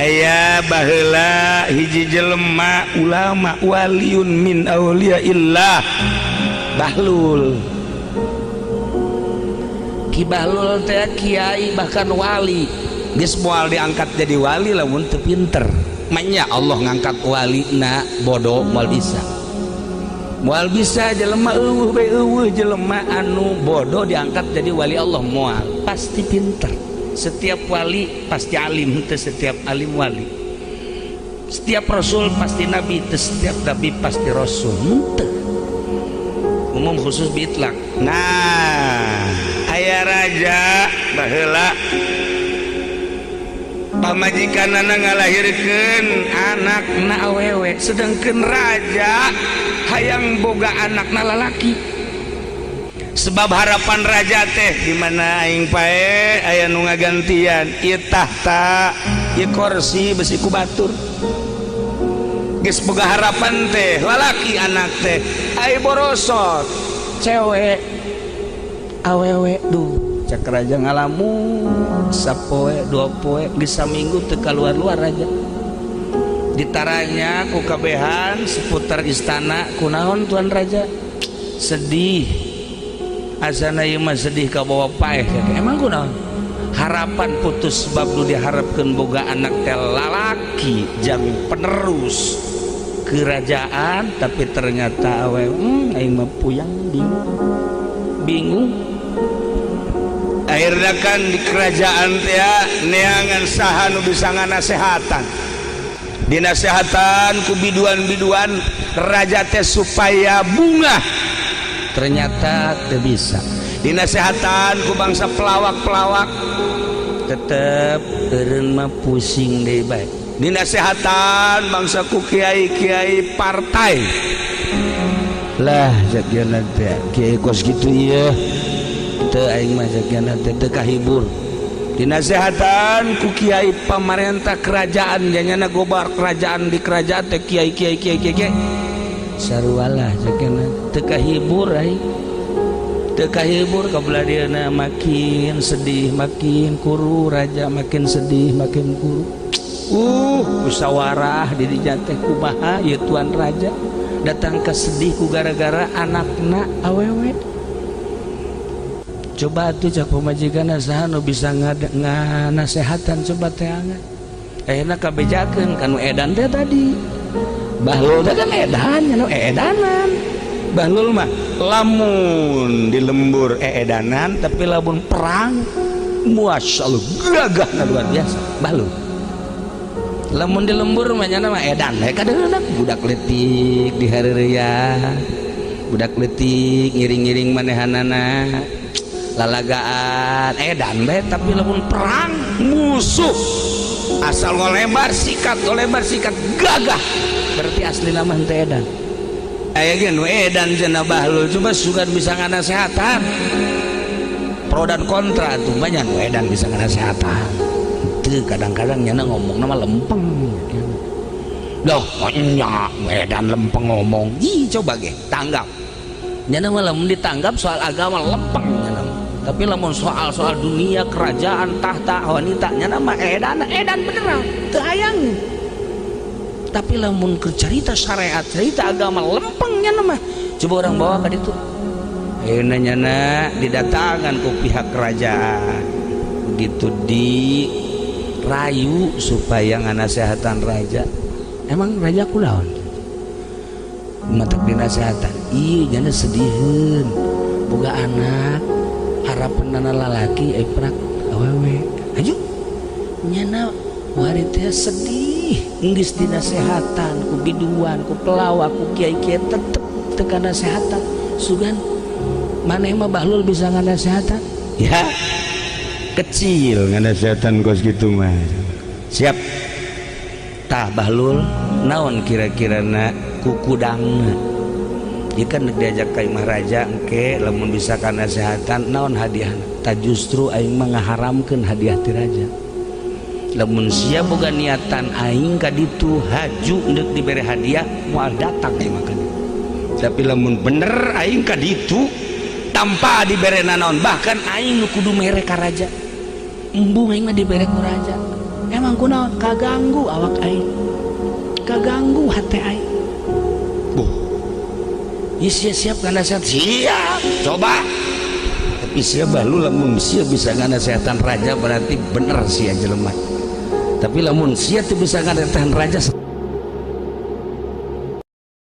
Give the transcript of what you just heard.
Aya baheula hiji jelema ulama, waliun min auliyaillah, Bahlul. Ki Bahlul teh kiai, bahkan wali. Geus moal diangkat jadi wali lamun teu pinter. Manya Allah ngangkat wali na bodoh? Moal bisa, moal bisa jelema. Euweuh bae, euweuh jelema anu bodoh diangkat jadi wali Allah, moal, pasti pinter. Setiap wali pasti alim, teu setiap alim wali. Setiap rasul pasti nabi, teu setiap nabi pasti rasul. Henteu, umum khusus biitlaq. Nah, aya raja baheula, pamajikanana ngalahirkeun anakna awewe, sedangkan raja hayang boga anakna lalaki, sebab harapan raja teh di mana aing paeh aya nu ngagantian ieu tahta, ieu kursi besi ku batur. Geus boga harapan teh lalaki anak teh, ai borosot cewek, awewe. Duh, cak raja, ngalamun sapoe dua poe, geus saminggu teu kaluar-luar raja. Ditaranya ku kabehan seputar istana, "Kunaon, tuan raja sedih?" "Asana ieu mah sedih kabawa paeh." "Emang kunaon?" "Harapan putus, sebab nu diharapkeun boga anak teh lalaki jang penerus kerajaan, tapi ternyata awewe. Aing mah puyang, bingung bingung." Akhirnya kan di kerajaan teh neangan saha nu bisa nganasehatan. Dinasehatan ku biduan-biduan raja teh supaya bungah, ternyata teu bisa. Dinasehatan ku bangsa pelawak-pelawak, tetep eureun mah pusing deui bae. Dinasehatan bangsa ku kiai-kiai partai lah, jagiana teh kiai kos kitu ieu teu, aing mah jagiana teh teu kahibur. Dinasehatan ku kiai pamarentah kerajaan, janyana gobar kerajaan, di kerajaan teh kiai kiai kiai kiai kiai sarua lah, jagiana teu kahibur aing, teu kahibur. Kabelah dieuna makin sedih makin kuru raja, makin sedih makin kuru. Musyawarah di dinya teh, "Kumaha ieu, tuan raja datang ke sedih ku gara-gara anakna awewe?" "Coba tuh," cak pamajikan, "saha nu bisa nganasehatan, coba teangan." Akhirna kabejakeun kanu edan teh tadi. Bahlul teh kan edan, nu edanan. Bahlul mah lamun di lembur eedanan, tapi lamun perang, masyaallah, gagah luar biasa. Bahlul lamun di lembur mah nyana mah edan we, kadang budak letik di hareureuya, budak letik ngiring-ngiring manehanana, lalagaan, edan bae. Tapi lamun perang, musuh asal ngolebar sikat, ngolebar sikat, gagah. Berarti asli nama henteu edan. Aya ge nu edan cenah Bahlul, coba sugan bisa nganasehatan. Pro dan kontra tuh banyak. Nu edan bisa nganasehatan teu, kadang-kadang nyana ngomong nama lempeng loh, nya edan lempeng ngomong. Ih, coba ge tanggap, nyana mah lamun ditanggap soal agama lempeng nyana mah. Tapi lamun soal-soal dunia, kerajaan, tahta, wanita, nyana mah edan, edan beneran, teu hayang. Tapi lamun ke cerita syariat, cerita agama, lempeng nyana mah. Coba orang bawa ka ditu. Ayeuna nyana didatangan ku pihak kerajaan, begitu dirayu supaya nganasehatan raja. "Emang raja kunaon matak dinasehatan?" "Iya, nyana sediheun boga anak harapan lalaki, eh prak awewe." Aju nyana wari teh sedih, geus dinasehatan ku biduan, ku pelawak, ku kiai-kiai, tetep teu kanasehatan. "Sugan maneh mah, Bahlul, bisa nganasehatan?" "Ya kecil nganasehatan kos gitu mah." "Siap tah, Bahlul, naon kira-kira na kukudangna?" Ieu kan diajak ka imah raja engke lamun bisa kanasehatan, naon hadiahna? "Tah, justru aing mah ngaharamkeun hadiah ti raja. Lamun sia boga niatan aing ka ditu haju deuk dibere hadiah, moal datang aing mah. Tapi lamun bener aing ka ditu tanpa dibere nanaon, bahkan aing nu kudu mere ka raja, embung aing mah dibere ku raja." Emang kunaon? Kaganggu awak aing, kaganggu hati aing. Buh. Ya, siap siap nasihat, siap coba. Tapi sia balu, lamun sia bisa ngasehatan raja, berarti bener sia jelema. Tapi lamun sia tuh bisa ngasehatan raja.